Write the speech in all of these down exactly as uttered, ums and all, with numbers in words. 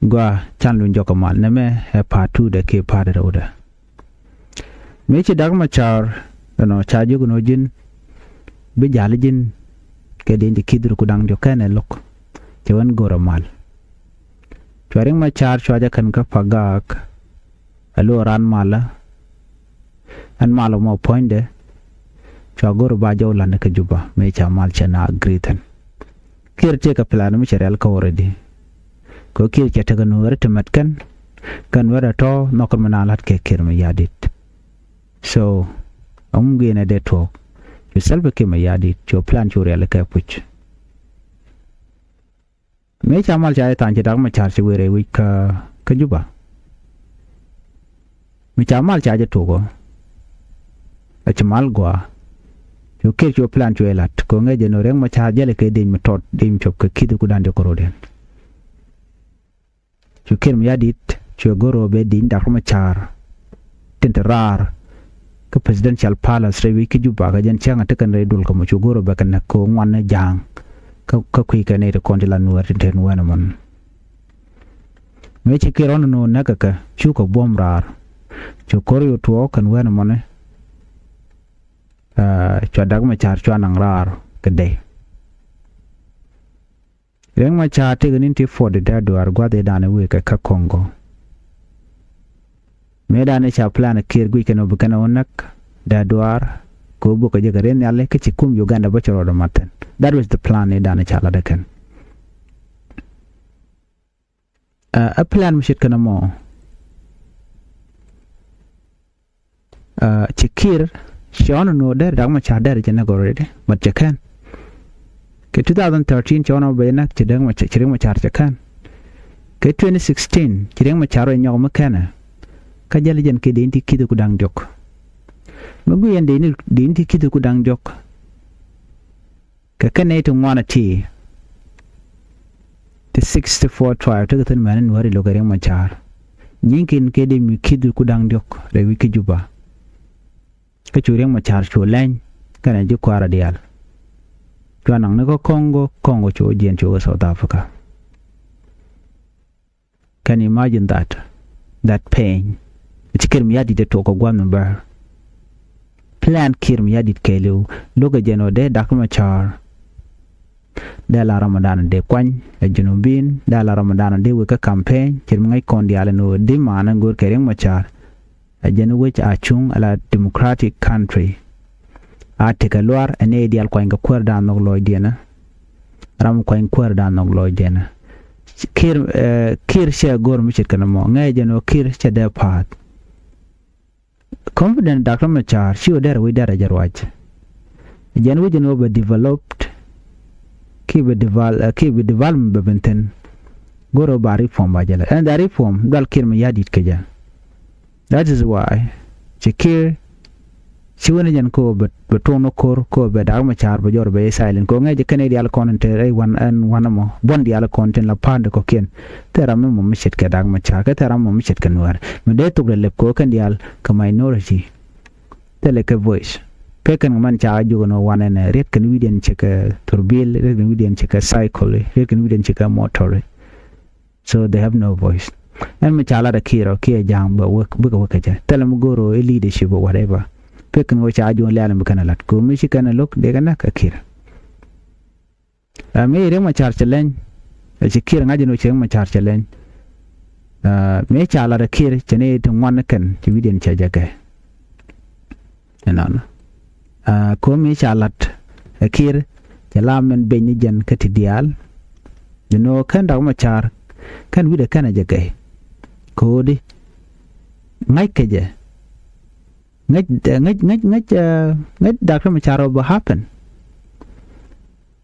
Gua can luny jɔk kɛ mal nɛmɛ ɛ part two dɛ kiɛ part rɛwdɛ. Mëë ci Dak Macar ɛnɔ ca jiök ɛnɔ ji̱n bi jal ji̱n kɛ dieny ti ki̱th ruk da̱ŋ diɔ̱k kɛn ɛ lo̱k. Cɛ wän go̱rɛ mal. Cua Riek Macar cua jɛ kɛn kä Pagak. Ɛ lo̱ ran malä. Ɛn mal mɔ puɔ̱nydɛ. Cua go̱r ba jɔw la̱t ni kä Juba mëë ca mal cɛ na agree thi̱n. Kiir tëëkɛ plan mi cɛ rial kä already. Kɛ Kiir cɛ tekɛ Nuɛɛri ti mɛt kɛn. Kɛ Nuɛɛri tɔ̱ nhɔk mi na la̱t kɛ Kiir Mayardit. So ɛŋu gi̱n ɛ dee tuɔɔk? Cu Salva Kiir Mayardit cu plan cu rial kɛ puc. Mëë ca mal ca jɛ tha̱a̱ŋ ci Dak Macar ci wëë rɛy wi̱c kä kä Juba. Mi ca mal ca jɛ tuɔɔk ɔ. A ci mal gɔaa. Cu Kiir cu plan cu ɛ la̱t kɛ ŋäc jɛ nɔ Riek Macar jälɛ kɛ dieny mi tɔt dieny mi cop kɛ ki̱th ku da̱ŋ diɔ̱k kɛ rɔ̱diɛn. Cu Kiir Mayardit cu ɛ go̱r ɔ bɛ dieny Dak Macar tin te raar kä presidential palace rɛy wi̱c kä Juba kɛ jɛn cäŋ a tekɛn rɛy dul kä mɔ cu go̱r ɔ bɛ kɛ näk kɛ ŋuan ni ja̱a̱ŋ. Kä kui̱ kɛ nɛy ti kɔn ti la Nuɛɛr tin te Nuɛɛr ɛmɔn. Mëë ci Kiir ɔn ni nɔ näk kɛ kɛ cu kɛ buɔ̱m raar. Cu ko̱r yu tuɔɔk kɛn Nuɛɛr ɛmɔni. Cua Dak Macar cua naŋ raar kɛ dee. Riek Macar tëëkɛ ni̱n ti puɔt dee duaar gua̱th ëëdan ɛ wëë kɛ kä Congo. Mëëdan ɛ ca plan Kiir guic kɛn ɔ bi kɛn ɛ wä näk dee duaar. Kɛ wä bukɛ jɛ kɛ rieth nhiali kä ci kum Uganda bä cɛ rɔɔdɛ mat thi̱n. That was the plan ëëdan ɛ ca lat ɛ kɛn. Ɛ plan mi ce̱tkɛ nɔmɔ. Ci Kiir cɛ ɣɔn nɔ dɛr Dak Macar dɛr cɛ näk already, but cɛ kɛn. Kɛ two thousand thirteen cɛ ɣɔn bɛ näk ci Dak Macar, ci Riek Macar cɛ kɛn. Kɛ twenty sixteen ci Riek Macar rɔ nyɔk mi kɛnɛ. Kä jäl jɛn kɛ dieny ti ki̱th ku da̱ŋ diɔ̱k. Mi gui yɛn dieny ti ki̱th ku da̱ŋ diɔ̱k. Kɛ kɛn nɛy ti ŋuan a ti ti sixty four tribe tekɛ thi̱n mɛn in Nuääri lo̱k kɛ Riek Macar. Nyiŋ kin kɛ dieny mi ki̱th ku da̱ŋ diɔ̱k rɛy wi̱c kä Juba. Kä cu Riek Macar cu lɛny kɛnɛ ji̱ kua̱r a diaal. Cua naŋ ni kä Congo, Congo cu jiɛn cu kä South Africa. Can you imagine that? That pain. Ci Kiir Mayardit dee tuɔk kɛ gua̱n mi bär. Plan Kiir Mayardit kɛɛliw. Lo̱k ɛ jɛn ɔ dee Dak Macar. Dee la Ramadan dee kuany ɛ Junubin. Dee la Ramadan dee wek kä campaign. Cir mi ŋäc kɔn diaal ɛn ɣöö di maana go̱o̱r kɛ Riek Macar. Ɛ jɛn wec a cuŋ ala democratic country. A tekɛ luaar ɛ nɛy diaal kuany kɛ kuäär da̱a̱n nhɔk lɔɔcdiɛn ɛ. Ram kuany kuäär da̱a̱n nhɔk lɔɔcdiɛn ɛ. Kiir, Kiir cɛ go̱r mi ce̱tkɛ nɔmɔ ŋäcɛ jɛn ɣöö Kiir cɛ dee pa̱a̱th. Confident Dak Macar ci wä dɛr wi̱c dɛr ɛ jɛ ruac. Jɛn wi̱c jɛn ɣöö bɛ developed. Ki bɛ devel, ki bɛ development bɛ ben thi̱n. Go̱r ɣöö ba reform ba jɛ lɛ ɛn da reform dual Kiir Mayardit kɛ jɛ. That is why ci Kiir ci wen jɛn ko bɛ tuɔŋ ni ko̱r ko bɛ Dak Macar bɛ jɔr bɛ silent ko ŋäcɛ kɛn i̱ diaal kɔn in te rɛy wan ɛn wan ɛmɔ buɔn diaal kɔn tin la pa̱a̱n di kɔkiɛn. Thil ram mi mɔ mi ce̱tkɛ Dak Macar kɛ thil ram mɔ mi ce̱tkɛ Nuäär mi dee thok dee lɛp ko kɛn diaal kɛ minority. Thilɛ kɛ voice pekɛn kɛ mɛn ca juk ɛn wan ɛn riet kɛn wi̱diɛn cekɛ thurbil riet kɛn wi̱diɛn cekɛ cycle riet kɛn wi̱diɛn cekɛ motor. So they have no voice. Ɛn mi ca lat a Kiir ɔ kiɛ ja̱a̱ŋ bɛ wek bikɛ wek kɛ jɛ thilɛ mi go̱o̱r ɔ i̱ leadership ɔ whatever. Pek kɛn ɣöö ca juɔ̱ɔ̱ŋ lial mi kɛn a lat ko̱o̱m mi ci kɛn a lo̱k dee kɛ näk a Kiir. Ɛ mi Riek Macar cɛ lɛny. Ɛ ci Kiir ŋa̱c ɛn ɣöö ci Riek Macar cɛ lɛny. Ɛ mi ca lat a Kiir cɛ ni ti ŋuan ni kɛn ci wi̱diɛn cɛ jɛ kɛ. Ɛnɔnɔ. Ɛ ko̱o̱m mi ca lat ɛ Kiir cɛ la mɛn beny ni jɛn kä ti diaal. Jɛ no̱o̱ kɛn Dak Macar kɛn wi̱dɛ kɛn ɛ jɛ gɛy. Ko̱o̱di ŋa̱c kɛ jɛ. Ŋäc ŋäc ŋäc ŋäc ŋäc Dak Macar ɔ bɛ happen.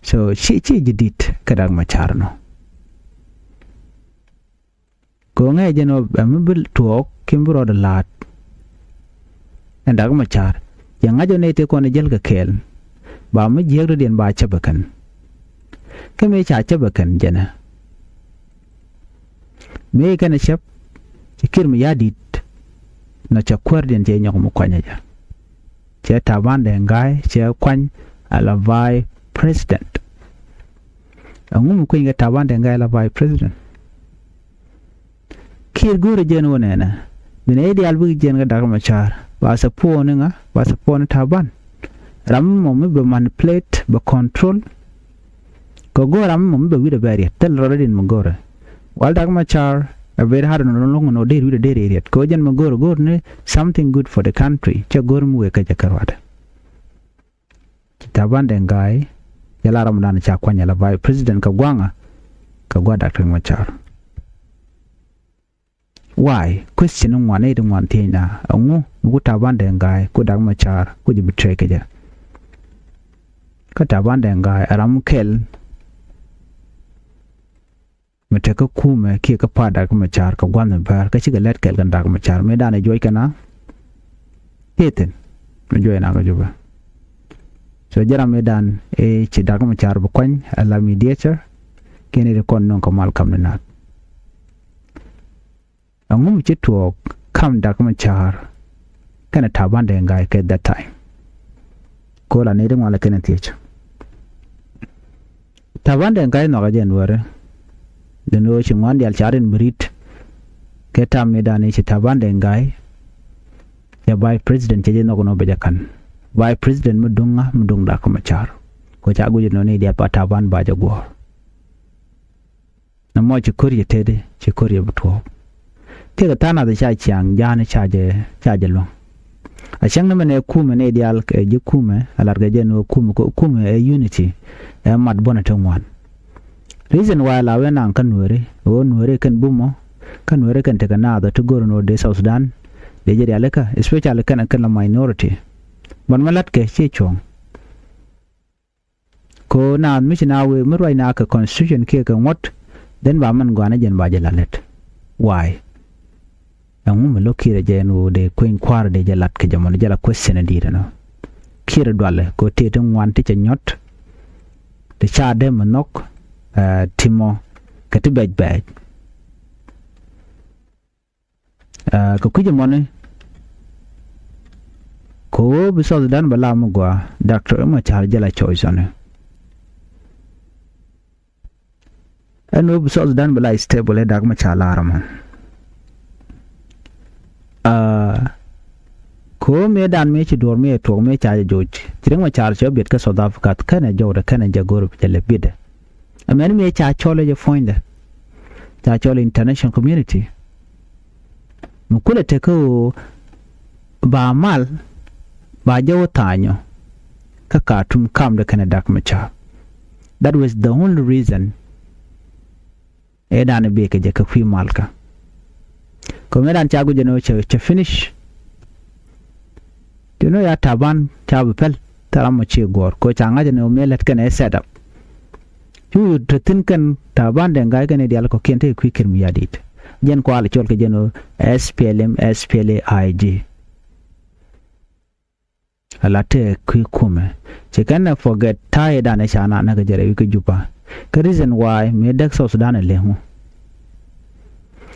So ci ci jɛ dit kä Dak Macar nɔ. Ko̱ŋɛ jɛn ɔ ɛmɛ bi tuɔɔk kin bi rɔɔdɛ la̱a̱t. Ɛn Dak Macar jɛ ŋa̱c ɔ nɛy tëë kɔn ɛ jäl kɛ kɛɛl. Ba mi jiääk rɔ̱diɛn ba cäp ɛ kɛn. Kä mëë ca cäp ɛ kɛn jɛnɛ mëë kɛn ɛ cäp. Cɛ Kiir Mayardit nɔ cɛ kuäärdiɛn cɛ nyɔk mi kuany ɛ jɛ. Cɛ Taban Deng Gai cɛ kuany ala vice president. Ɛŋu mi kuenykɛ Taban Deng Gai ala vice president? Kiir go̱o̱rɛ jɛn wä nɛnɛ. Bi nɛ i̱ diaal bikɛ jɛn kä Dak Macar ba support ni ŋa, ba support ni Taban. Ram mɔ mi bɛ manipulate, bɛ control. Kɛ go̱o̱r ram mɔ mi bɛ wi̱dɛ bɛ riɛt thil rɔ rɛdin mi go̱o̱rɛ. Wal Dak Macar a very hard nɔ loŋ nɔ der wi̱dɛ der riɛt kɛ wä jɛn mi go̱o̱rɛ go̱o̱r ni something good for the country. Cɛ go̱o̱r mi wëë kä jɛ kä ruatɛ. Taban Deng Gai jɛ la ram dan ca kuany ala vice president kɛ guaŋa kɛ gua Dak Macar. Why? Question ni ŋuan, nɛy ti ŋuan thiecna, ɛŋu mi ku Taban Deng Gai ku Dak Macar ku jɛ betray kɛ jɛ? Kä Taban Deng Gai ɛ ram kɛl mi tekä kumɛ kiɛ kä pa̱a̱t Dak Macar kɛ gua̱n mi bäär kä cikɛ lɛt kɛl kɛn Dak Macar mëë danɛ juɔc kɛn a thiethin mi juɔc na kä Jubɛ. So jɛ ram mëë dan ëë ci Dak Macar bi kuany ala mediator kiɛ nɛy ti kɔn nöŋ kɛ mal kam ni nath. Ɛŋu mi ci tuɔɔk kam Dak Macar kɛnɛ Taban Deng Gai kɛ that time? Kola ni ri ŋualɛ kɛnɛ thiec. Taban Deng Gai nhɔkɛ jɛ Nuɛri. Den ɣöö ci ŋuan diaal ca rin bi rit kɛ tam mi dan i̱ ci Taban Deng Gai. Cɛ vice president cɛ jɛ nhɔk nɔ bɛ jɛ kan. Vice president mi duŋ ŋa, mi duŋ Dak Macar. Ko ca guic nɔ ni diaal pa Taban ba jɛ guɔ̱ɔ̱r. Nɛ mɔ ci ko̱r yɛ teti ci ko̱r yɛ bi tuɔɔk. Tëëkɛ tha̱a̱ŋ nath ca ciaŋ ja̱a̱ni ca jɛ ca jɛ luäŋ. A cäŋ ni mɛn ɛ kumɛ ni diaal kɛ ji̱ kumɛ a lat kɛ jɛ ni wä kumɛ kɛ kumɛ ɛ unity ɛ mat buɔ̱nɛ ti ŋuan. Reason why la wee naŋ kä Nuɛri ɛ wä Nuɛri kɛn bumɔ kä Nuɛri kɛn tekɛ naath ɛ ti go̱r ni wä dee South Sudan dee jɛ diaal ikä especially kɛn kɛn la minority. But mɛ latkɛ ci cuɔ̱ŋ. Ko naath mi ci na wee mi ruac na kɛ constitution kiɛ kɛ ŋuɔ̱t. Then ba mɛn gɔaa ni jɛn ba jɛ la lät. Why? Ɛŋu mi lo̱k Kiir ɛ jɛ ɛn ɣöö dee kueny kua̱r dee jɛ lat kɛ jɛ mɔni jɛ la question ɛ di̱i̱t ɛnɔ. Kiir ɛ dualɛ ko tëë ti ŋuan ti cɛ nyɔ̱t. Ti ca dee mi nhɔk ti mɔ kɛ ti bɛc bɛc. Kɛ kui̱c ɛmɔni kɛ ɣöö bi South Sudan bɛ la mi gɔaa Doctor Riek Machar jɛ la choice ɔni. Ɛn ɣöö bi South Sudan bɛ la stable ɛ Dak Machar lar ɛmɔ. Kɛ ɣöö mëë dan mëë ci duɔ̱ɔ̱r mëë tuɔɔk mëë ca jɛ joc ci Riek Machar cɛ biɛt kä South Africa kɛnɛ jɔwdɛ kɛnɛ jɛ go̱r jɛ lɛ biɛtdɛ. Ɛmɛn mi ca cɔl ɛ jɛ puɔ̱nydɛ ca cɔl international community. Mi kulɛ tekä ɣöö ba mal ba jɛ wä tha̱a̱nyɔ kä Khartoum kamdɛ kɛnɛ Dak Machar. That was the only reason. Ëë dan bikɛ jɛ kä kui̱ malkä. Kɛ mëë dan ca guic jɛ ni cɛ finish. Ti ni ya Taban ca bi pɛl thil ram mɔ ci guɔ̱ɔ̱r kɛ ca ŋa̱c ni mëë lät kɛn ɛ set up. Cu te thi̱n kɛn Taban Deng Gai kɛn i̱ diaal kɔ̱kiɛn te kui̱ Kiir Mayardit. Jɛn kual cɔl kɛ jɛn ɣöö S P L M, S P L A I G. Ala tëë kui̱ kumɛ ci kɛn ɛ forget ta̱a̱ i̱ dan ɛ ca na näk jɛ rɛy wi̱c kä Juba. Kä reason why mëë däk South Sudan ɛ leŋu.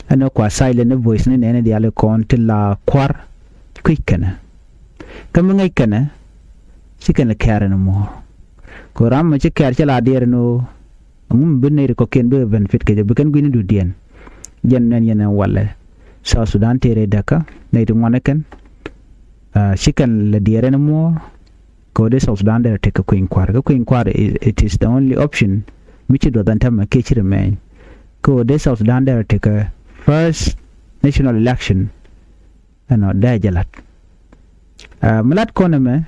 Ɛn ɛ kua silent voice ni nɛɛni diaal i̱ kɔn ti la kua̱r kui̱c kɛnɛ. Kä mi ŋäc kɛnɛ ci kɛn kɛɛr ɛn muɔ̱ɔ̱r. Kɛ ram mi ci kɛɛr ci la diɛɛr ɛn ɣöö ɛŋu mi bi nɛy ri kɔ̱kiɛn bikɛ benefit kɛ jɛ bi kɛn gui̱ni dudiɛn. Jɛn nɛn yɛn ɛn walɛ South Sudan tëë rɛy däkä nɛy ti ŋuan ɛ kɛn. Ci kɛn lɛ diɛɛr ɛn muɔ̱ɔ̱r. Kɛ ɣöö dee South Sudan dee rɔ tekɛ kui̱ny kua̱r kä kui̱ny kua̱r it is the only option. Mi ci duɔth ɛn täämɛ kiɛ ci remain. Kɛ ɣöö dee South Sudan dee rɔ tekɛ first national election. Ɛnɔ dee jɛ lat. Mi lat kɔn ɛmɛ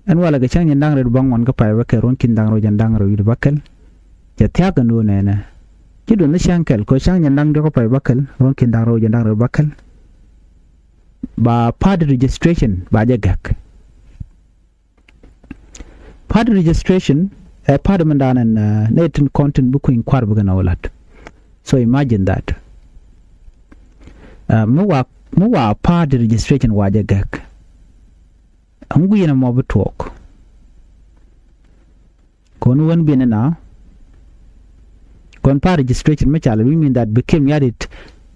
ɛn walɛ kɛ cäŋ nyɛn da̱ŋ rɛw bäŋuan kä pay bäkɛl ruɔ̱n ki̱n da̱ŋ rɛw jɛn da̱ŋ rɛw wi̱cdɛ bäkɛl. Cɛ thia̱k ɛn ɣöö nɛnɛ ci duɔth ni cäŋ kɛl kɛ cäŋ nyɛn da̱ŋ diɔ̱k kä pay bäkɛl ruɔ̱n ki̱n da̱ŋ rɛw jɛn da̱ŋ rɛw bäkɛl. Ba party registration ba jɛ gɛk. Party registration ɛ party mi da̱a̱n ɛn nɛ tin kɔn tin bi kui̱ny kua̱r bikɛ nɔ wä la̱t. So imagine that. Mi wa mi wa party registration wa jɛ gɛk. Ɛŋu gui̱n ɛmɔ bi tuɔɔk. Kɔn wen biɛn ina kɔn pa registration mi cal, which mean that bi Kiir Mayardit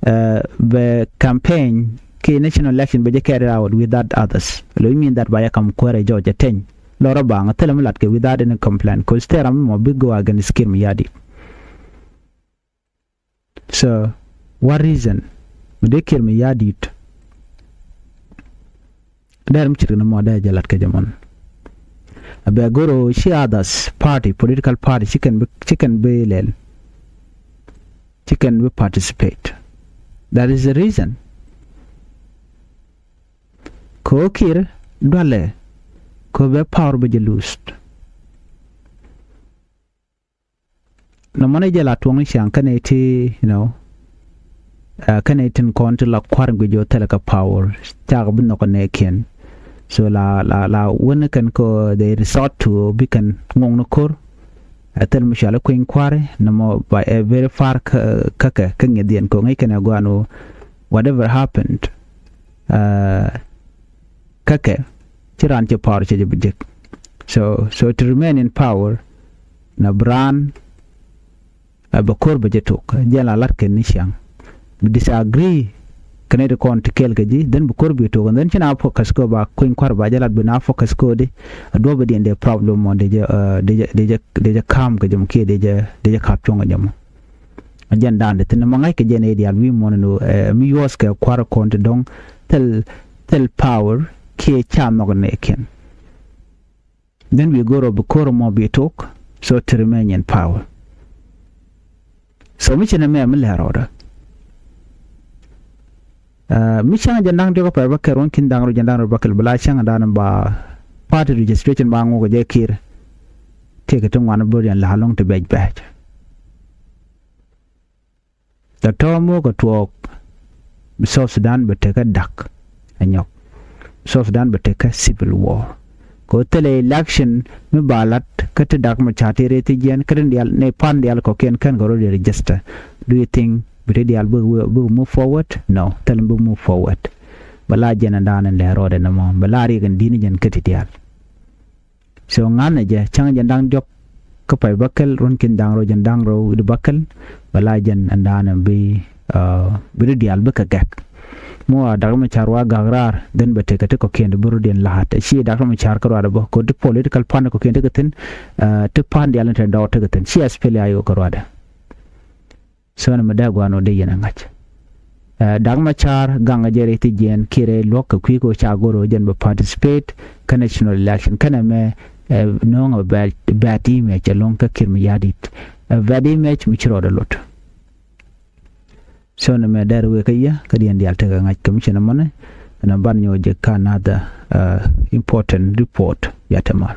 bɛ campaign ki national election bɛ jɛ carry out without others. Which mean that ba jɛ kam kuɛrɛ jɔɔc jɛ teny lɔrɔ baŋ thilɛ mi lat kɛ without any complaint, cause tɛ ram mɔ bi go against Kiir Mayardit. So What reason? Mi dee Kiir Mayardit. Dee ri mi ce̱tkɛ ni mɔ dee jɛ lat kɛ jɛ mɔn. A bɛ goro ci others party, political party, ci kɛn bi, ci kɛn bi lɛl. Ci kɛn bi participate. That is the reason. Kɛ ɣöö Kiir dualɛ kɛ ɣöö bɛ power bɛ jɛ lose. Nɔmɔ ni jɛ la tuɔŋ ni ciaŋ kɛnɛ ti, you know, uh, kɛnɛ tin kɔn ti la kua̱r guic jɛ thilɛ kɛ power cakɛ bi nhɔk nɛɛkiɛn. So la, la, la wen kɛn kɛ they resort to bi kɛn ŋuɔŋ ni ko̱r. Ɛ thil mi cuali kueny kua̱ri nɔmɔ ba ɛ very far kä, kä kɛ, kä ŋi̱ethiɛn kɛ ŋäc kɛnɛ gua̱n ɣöö whatever happened, uh, kä kɛ ci raan cɛ power cɛ jɛ bi jek. So, so to remain in power, na bi raan, uh, bɛ ko̱r bɛ jɛ tok. Jɛn la lat kɛn ni ciaŋ. Bi disagree kɛnɛ ti kɔn ti kɛɛl kɛ ji̱, then bi ko̱r bi tok. And then ci na focus kɛ ba kueny kua̱r ba jɛ lat bi na focus kɛ di. A duɔ̱p bi diɛn dee problem mɔ dee jɛ, uh, dee jɛ, dee jɛ, dee jɛ ka̱m kɛ jɛ mɔ kiɛ dee jɛ, dee jɛ ka̱p cuɔ̱ŋ kɛ jɛ mɔ. A jɛn da̱a̱n di thi̱n ma ŋa̱c kɛ jɛn i̱ diaal wi̱i̱ muɔ̱n ni ɛ mi yuɔ̱th kɛ kua̱r kɔn ti dɔ̱ŋ thil, thil power kiɛ ca nhɔk nɛɛkiɛn. Then bi go̱r ɔ bi ko̱r mɔ bi tok, so to remain in power. So mi ci nɛmɛ mi lɛr rɔɔdä. Uh, mi cäŋ jɛn da̱ŋ diɔk pɛr bä kɛr wän kin da̱ŋ rɔ jɛn da̱ŋ rɔ bä kɛl bä la cäŋ da̱a̱n ba party registration ba ŋuk jɛ Kiir. Tëëkɛ ti ŋuan bä riɛn la lo̱ŋ ti bɛc bɛc. Tɔ tɔ̱ mukɛ tuɔɔk bi South Sudan bɛ tekɛ da̱k ɛ nyɔk. South Sudan bɛ tekɛ civil war. Kɛ ɣöö thilɛ election mi ba la̱t kä ti Dak Machar ti rɛy thi jiɛn kä ti diaal ni pan diaal kɔ̱kiɛn kɛn kɛ rɔ di register. Do you think bi ti diaal bikɛ, bikɛ move forward? No, thilɛ bikɛ move forward. Bɛ la jɛn ɛn da̱a̱n ɛn lɛ rɔɔdɛ nɔmɔ bɛ la riɛk ɛn di̱t ni jɛn kä ti diaal. So ŋa̱n ɛ jɛ cäŋ jɛ da̱ŋ diɔ̱k kä pay bäkɛl ruɔ̱n kin da̱ŋ rɛw jɛn da̱ŋ rɛw wi̱cdɛ bäkɛl. Bɛ la jɛn ɛn da̱a̱n ɛn bi, uh, bi ri diaal bikɛ gɛk. Mi wa Dak Machar wa gak raar, then bɛ tekɛ ti kɔ̱kiɛn ti bi rɔ̱diɛn la̱a̱t. Ɛ ci Dak Machar kä ruaadɛ bä kɛ ti political party kɔ̱kiɛn tekɛ thi̱n, uh, ti pan diaal ni te dɔɔr tekɛ thi̱n. Ci SPLA-IO kɛ ruaadɛ. So ni mi dee gua̱a̱n ɔ dee yɛn ɛ ŋa̱c. Ɛ, Dak Machar gaŋ jɛ rɛy thi jiɛn kiɛ rɛy luɔ̱k kɛ kui̱ kɛ ca go̱r ɔ jɛn bɛ participate kä national election kɛnɛ mɛ, ɛ, no̱o̱ŋ ɛ bad, bad image ɛlɔ̱ŋ kä Kiir Mayardit. Ɛ bad image mi ci rɔɔdɛ lot. So ni mɛ dɛr wek kä yɛ kä diɛn diaal tekɛ ŋa̱c kɛ mi ci ni mɔnɛ. Ɛn ban nyɔk jɛ kä another, ɛ, important report. Ya te mal.